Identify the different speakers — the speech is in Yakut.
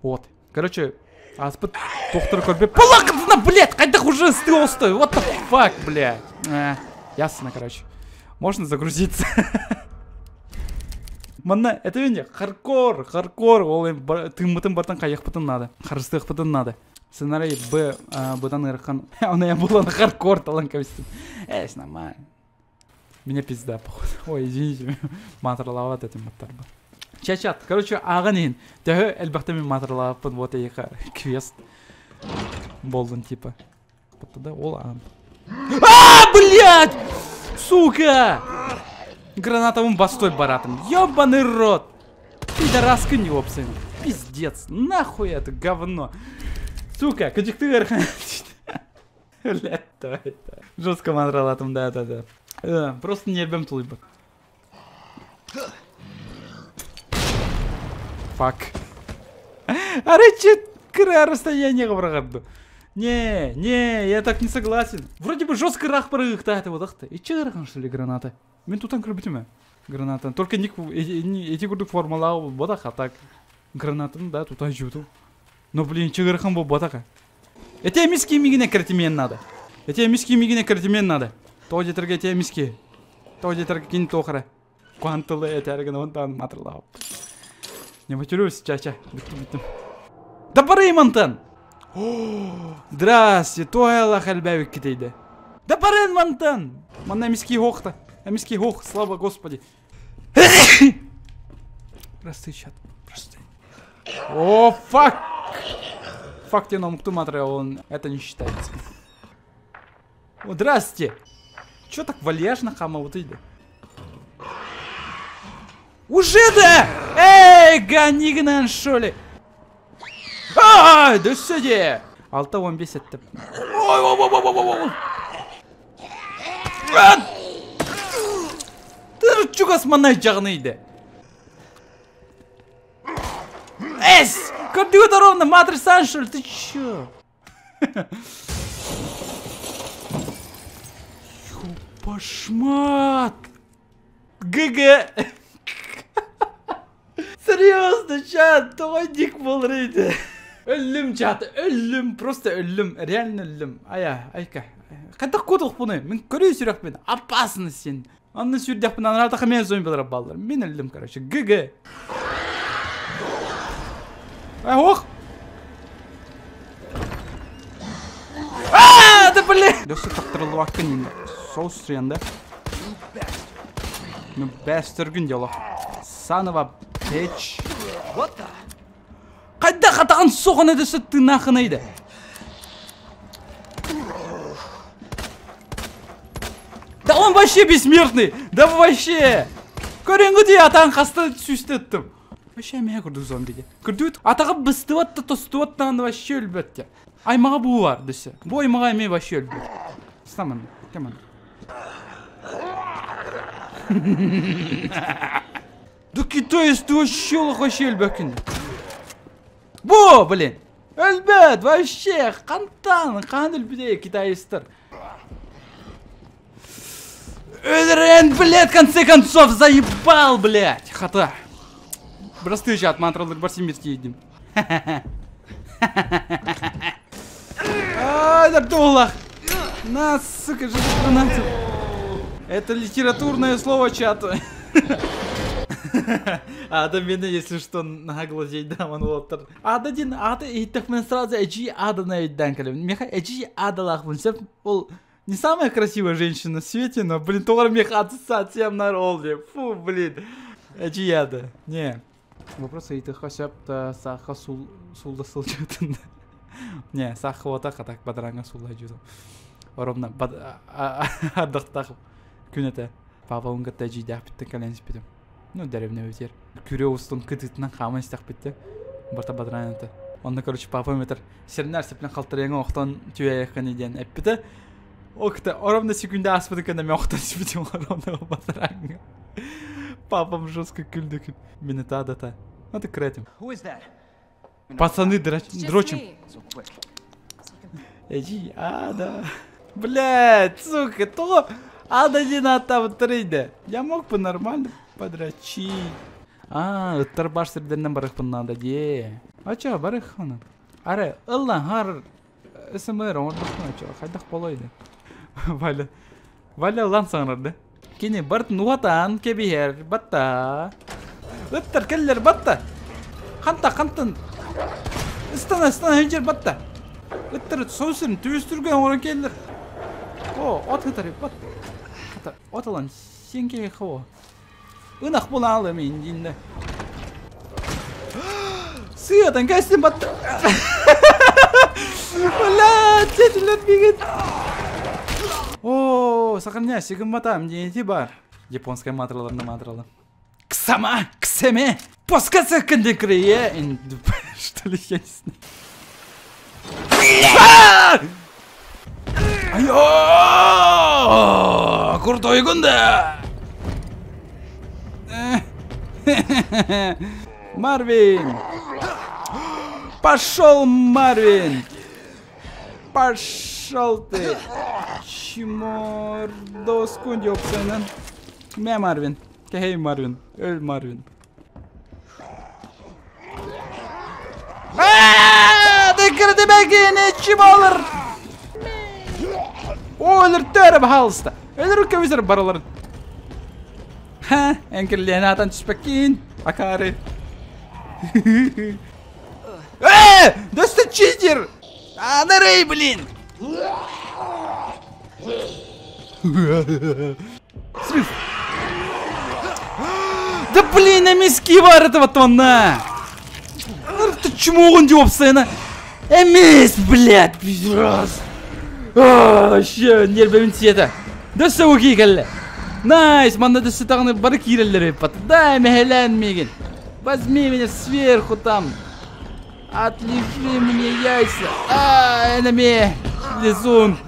Speaker 1: Вот. Короче, ааспыт туохтары көрбөт. Балакытына, блядь, хайдах уже ыстыы остой. What the fuck, блядь. Э, ясно, короче. Можно загрузиться. Манна, это не хардкор, хардкор, ол тыыммытын бартан хайыахпытын надо, харыстыахпытын надо. Сценарий Б быдан ыарахан. Оны я булан хардкор талан кэбистим. Эс, нормально. Меня пизда, походу. Ой, извините, маатыралаабат этим маттарба. Чачат, короче, ааҕан иһин. Төһө элбэхтэ мин маатыралаабаппын, вот эйиэхэ квест болдун типа. Да, ол аан. А, блядь! Сука! Гранатовым бастой баратым. Ёбаный рот! Пидораскын ёпсын. Пиздец. Нахуй это говно. Сука, кыдьыктыы Блядь, давай. Жестко маатыралаатым, да, да, да. Просто нервем тулуйбат. Фак. Арычы кыра расстояние быраҕар Не, не, я так не согласен. Вроде бы жестко рах бырыгыхта вот ахта. И че что ли граната? Мен тутан көрбүтүм граната. Только ник эти курдук формалау бодах, а так гранатын да тута жуту. Но блин, чыгырхан бу ботака. Эти миски мигине кертимен надо. Эти миски мигине кертимен надо. То детерге эти миски. То детерге кин тохара. Куантылы этерген онтан матырлап. Не матерюсь, чача. Бүттүм, бүттүм. Да бары мантан. Здрасте, тояла хальбәвик китейді. Да барын мантан. Манна миски хохта. Миски хох, слава господи. Прости, чат, прости. О, fuck! Fuck тебе омукту он это не считается. О, здрасте! Чё так вальяжно хама вот иди? Уже да! Эй, гони гнан, что ли? Ай, да сюда! Алта он бесит. Ой, ой, ой, ой, ой, ой. Ты чугас манай жағныйды. Эс! Компьютер ровно, матрица, что ли? Ты чё? Ёпашмат! ГГ! Серьезно, чат, тоҕо дик буолар Өллүм чат, өллүм, просто өллүм, реально өллүм. Ая, айка. Хайдах куотуохпунуй? Мин көрүү сүрэхпин, опасный сен. Анны сүрдэхпин, анаратаха мен зомбилар баллар. Мин өллүм, короче, ГГ. Ох! А, да блин! Дөссө таптырылыбаккын соус да. Ну, бәстөргүн дело. Санова печь. Қайда қатаған соғаны дөссө тынахынайды. Да он вообще бессмертный! Да вообще! Көреңгі атаң қасты сүйсті Вообще мен көрдік зомбиде. Көрдік атаға быстыбатты, тостыбатты, вообще өлбөтті. Аймаға бу бар десе. Бу аймаға эме вообще өлбөт. Стаман, кеман. Да китаец ты вообще вообще өлбөкүн. Бу, блин. Өлбөт вообще кантан, кан өлбүдө китаецтер. Өлрен, блядь, в конце концов заебал, блядь. Хата. Простые чат, мантралар бар семирти едим. Ай, Дартулах! На, сука, что граната? Это литературное слово чат. Ада меня, если что, на глазей даман олоттар. Ада дин, ада иттах мен сразу эжи ада на өйден калем. Меха эжи адалах ол не самая красивая женщина на свете, но, блин, тоғар меха ассоциациям нар ол деп. Фу, блин. Эжи ада. Не. Вопрос ыйтыха сөп саха сулда сылжытын. Не, саха ота так бадаранга сулда жудum. Ровно ардактах күнете. Папа унгатта жидах битте каленс битим. Ну, деревне өтер. Күрө устун кытытынан хамын истах битте. Барта бадаранты. Онда, короче, папа метр. Сернер сеплен халтырыңа охтон түйәйхын иден эппите. Окта, ровно секунда аспыды кенде мен охтон сипитим ровно бадаранга. Папам жестко күлдүк. Мени та да та. Ну ты кретим. Пацаны дрочим. Эжи, ада. Блять, сука, то ада не на там трейде. Я мог бы нормально подрочить. А, ыттар баар сирдэринэн барыахпын наада дии. Ача, барых оны. Аре, ылла, хар СМР оҥордохпун ача, хайдах буолуой да. Валя. Валя ылан саҥарар да. Кини барытын уһатан кэбиһэр, батта. Ыттар кэллэр, батта. Ханта, хантан. Ыстана, ыстана, хинжер, батта. Ыттар соусун түбүстүргэн оҥорон кэллэр. О, от хытары, бат. Хата, от ылан, сен киһи хо. Ынах булаалы мин динде. Сыатан кэстим батта. Бля, тетилер бигит. О, сохраняйся, гымматам, дети бар. Японская матраларына матрала. Ксама, ксеме, пускаться кандекрие. Что ли, я не знаю. Айо! Крутой гунда! Марвин! Пошел, Марвин! Пошел ты! Чмордоску ёпсанан. Мэ Марвин. Кэһэй Марвин. Өл Марвин. Дыкырды чим алыр. О, өлөртөөрө, пожалуйста. Өлөрү көбүсөр барыларын. Ха, эҥкиллиэн атан түспэккин. Акаары. Э, да что читер! Анарей, блин! Срыв. Да блин, эмиски бар этого тонна! Ты чмо он сына? Эмис, блядь, пиздец. Вообще, нервым цвета. Да все уки кэллэ. Найс, манна да сытағны бары киирэллэр эппат. Да, мэһэлэн миигин. Возьми меня сверху там. Отлежи мне яйца. А, enemy. Лизун.